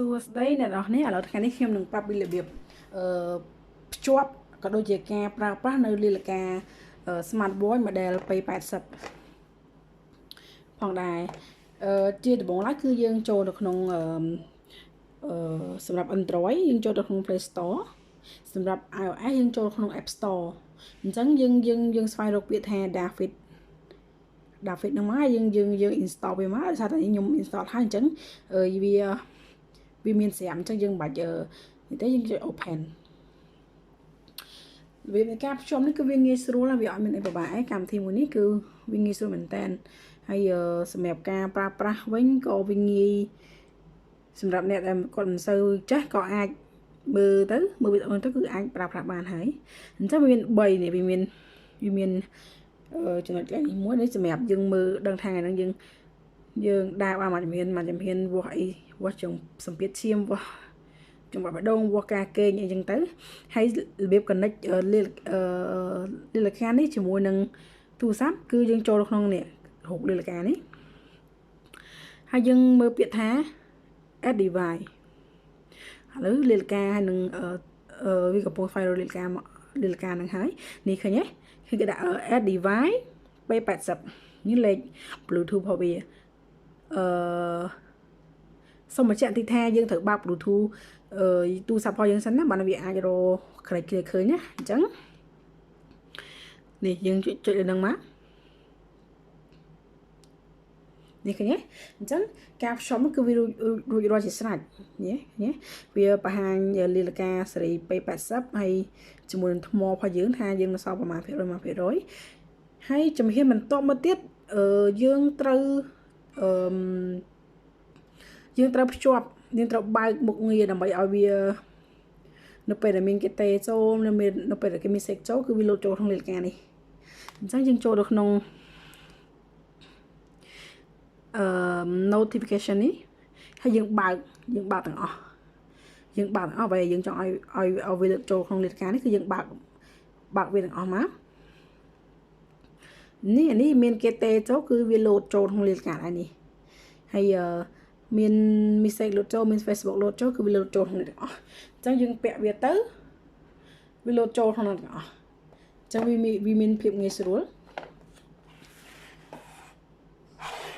សួស្តីអ្នកនរគ្នាឥឡូវថ្ងៃនេះខ្ញុំនឹងប្រាប់ពីរបៀបអឺភ្ជាប់ក៏ដូចជាការប្រើប្រាស់នៅលីលកា Smart Watch model P80 ផងដែរជាដំបូងឡើយគឺយើងចូលទៅក្នុងអឺសម្រាប់ Android យើងចូលទៅក្នុង Play Store សម្រាប់ iOS យើងចូលក្នុង App Store អញ្ចឹងយើងយើងយើងស្វែងរកពាក្យថា David David ហ្នឹងមកយើងយើងយើង install វាមកដោយសារតែខ្ញុំ install ហើយអញ្ចឹងវាវាមានស្រាប់អញ្ចឹងយើងមិនបាច់នេះទេយើងចុច open របៀបនៃការភ្ជាប់នេះគឺវាងាយស្រួលហើយវាអត់មានអីពិបាកឯកម្មវិធីមួយនេះគឺវាងាយស្រួលមែនតើហើយសម្រាប់ការប្រើប្រាស់វិញក៏វាងាយសម្រាប់អ្នកដែលគាត់មិនសូវចេះក៏អាចមើលទៅមើលវីដេអូទៅគឺអាចប្រើប្រាស់បានហើយអញ្ចឹងវាមាន3នេះវាមានវាមានចំណុចកន្លែងនេះមួយនេះសម្រាប់យើងមើលដឹងថាថ្ងៃហ្នឹងយើងយើងដើរបានមួយជំហានមួយជំហានវាស់អីវាស់ចុងសម្ពាធឈាមវាស់ចង្វាក់បេះដូងវាស់ការគេងអីចឹងទៅហើយរបៀប connect លីលកានេះជាមួយនឹងទូរស័ព្ទគឺយើងចូលក្នុងនេះរូបលីលកានេះហើយយើងមើលពាក្យថា add device ឥឡូវលីលកាហើយនឹងវាកំពុង file លីលកាលីលកាហ្នឹងហើយនេះឃើញទេឃើញគេដាក់ add device P80 នេះលេខ Bluetooth របស់វាអឺសូមបញ្ជាក់តិចថាយើងត្រូវបើក Bluetooth ទូរស័ព្ទរបស់យើងសិនណាបានវាអាចរក connect គ្នាឃើញណាអញ្ចឹងនេះយើងចុចចុចលើនឹងមកនេះឃើញទេអញ្ចឹងការភ្ជាប់គឺវារួចរាល់ជាស្រេចនេះនេះវាបង្ហាញលីលកាសេរី P80 ហើយជាមួយនឹងថ្មរបស់យើងថាយើងនៅសល់ប្រមាណភាគរយ1%ហើយជំហានបន្ទាប់មកទៀតយើងត្រូវអឺយើងត្រូវភ្ជាប់យើងត្រូវបើកមុខងារដើម្បីឲ្យវានៅពេលដែលមានគេទេចូលនៅមាននៅពេលដែលគេមានសេកចូលគឺវាលោតចូលក្នុងលីលកានេះអញ្ចឹងយើងចូលទៅក្នុងអឺ notification នេះហើយយើងបើកយើងបើកទាំងអស់យើងបើកទាំងអស់អ្វីយើងចង់ឲ្យឲ្យឲ្យវាលើកចូលក្នុងលិកានេះគឺយើងបើកបើកវាទាំងអស់មកនេះអានេះមានគេទេចូលគឺវាលោតចូលក្នុងលិកាដែរនេះហើយមាន message លោតចូលមាន Facebook លោតចូលគឺវាលោតចូលក្នុងនេះទាំងអស់អញ្ចឹងយើងពាក់វាទៅវាលោតចូលក្នុងនោះទាំងអស់អញ្ចឹងវាវាមានភាពងាយស្រួល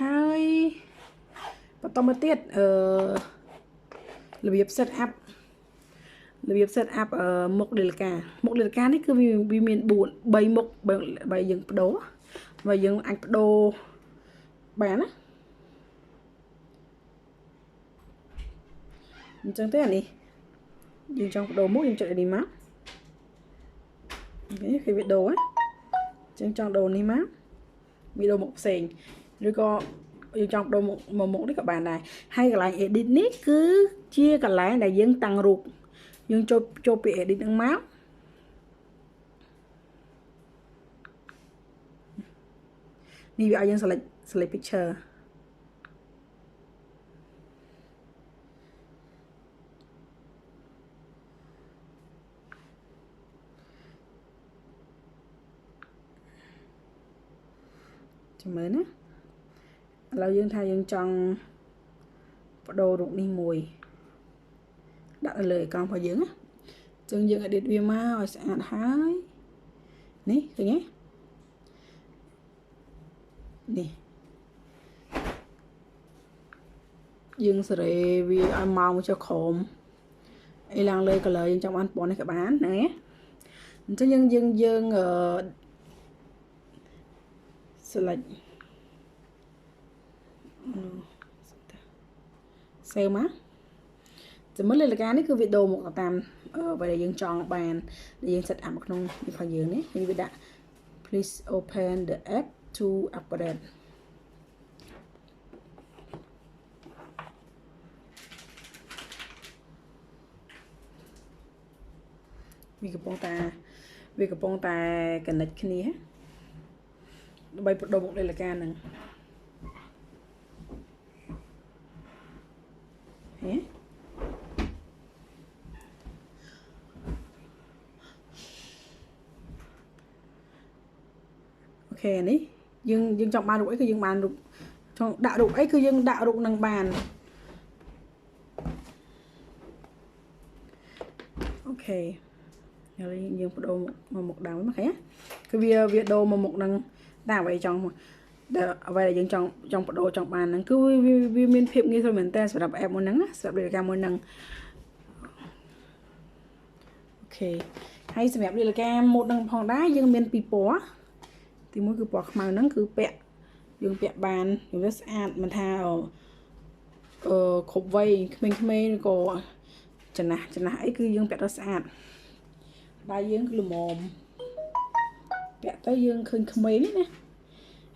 ហើយបន្តមកទៀតអឺរបៀប set up របៀប set up មុខលិលកាមុខលិលកានេះគឺវាមាន4 3មុខបើយើងបដូរបើយើងអាចបដូរបានណាអញ្ចឹងទេអានេះយើងចង់បដូរមុខយើងចុចនេះមកនេះគឺវាដូរអញ្ចឹងចង់ដូរនេះមកវាដូរមុខផ្សេងឬក៏យើងចង់ដូរមុខមកមុខនេះក៏បានដែរហើយកន្លែង edit នេះគឺជាកន្លែងដែលយើងតាំងរូបយើងចូលចូលពី edit ហ្នឹងមកនេះវាឲ្យយើង select select picture ចាំមើលណាឥឡូវយើងថាយើងចង់បដូររូបនេះមួយដាក់នៅលើអេក្រង់របស់យើងណាអញ្ចឹងយើង edit វាមកឲ្យស្អាតហើយនេះឃើញទេនេះយើងសេរីវាឲ្យមកចុះក្រោមអីឡើងលើ color យើងចង់បានពណ៌នេះក៏បានហ្នឹងណាអញ្ចឹងយើងយើងយើងអឺ select សេវមកចាំមើលលិកានេះគឺវាដូរមកតាមអ្វីដែលយើងចង់បានដែលយើង set up ក្នុងនេះរបស់យើងនេះវាដាក់ please open the app to upgrade វាកំពុងតែវាកំពុងតែ connect គ្នាដើម្បីបដូរមុខលិកាហ្នឹងហេអូខេនេះយើងយើងចង់បានរូបអីគឺយើងបានរូបចង់ដាក់រូបអីគឺយើងដាក់រូបនឹងបាន OK ហើយយើងបដូរមកមុខដើមមកឃើញគឺវាដូរមកមុខហ្នឹងតែអ្វីចង់ដែលអ្វីដែលយើងចង់បដូរចង់បានហ្នឹងគឺវាមានភាពងាយស្រួលមែនតើសម្រាប់ app មួយហ្នឹងណាសម្រាប់នាឡិកាមួយហ្នឹង។ OK ហើយសម្រាប់នាឡិកាម៉ូដហ្នឹងផងដែរយើងមានពីរពណ៌ទីមួយគឺពណ៌ខ្មៅហ្នឹងគឺពាក់យើងពាក់បានវាស្អាតមិនថាអឺគ្រប់វ័យក្មេងៗឬក៏ចំណាស់ចំណាស់អីគឺយើងពាក់ទៅស្អាតដៃយើងគឺល្មមពាក់ទៅយើងឃើញក្មេងណា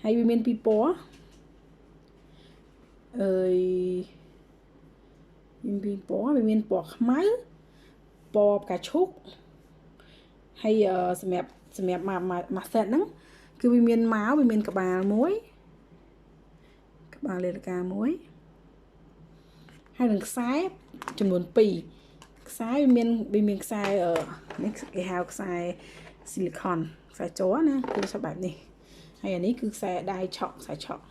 ហើយវាមានពីរពណ៌អើយមានពីរពណ៌វាមានពណ៌ខ្មៅពណ៌ផ្កាឈូកហើយសម្រាប់មួយមួយ set ហ្នឹងគឺវាមានមកវាមានក្បាលមួយក្បាលនាឡិកាមួយហើយនឹងខ្សែចំនួន2ខ្សែវាមានខ្សែនេះគេហៅខ្សែស៊ីលីខុនខ្សែជ័រណាគឺស្បែបនេះហើយអានេះគឺខ្សែដៃឆក់ខ្សែឆក់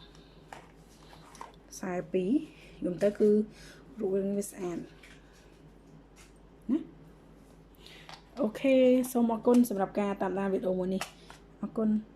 ខ្សែ2យំទៅគឺរូបរាងវាស្អាតណា។ OK សូមអរគុណសម្រាប់ការតាមដានវីដេអូមួយនេះអរគុណ។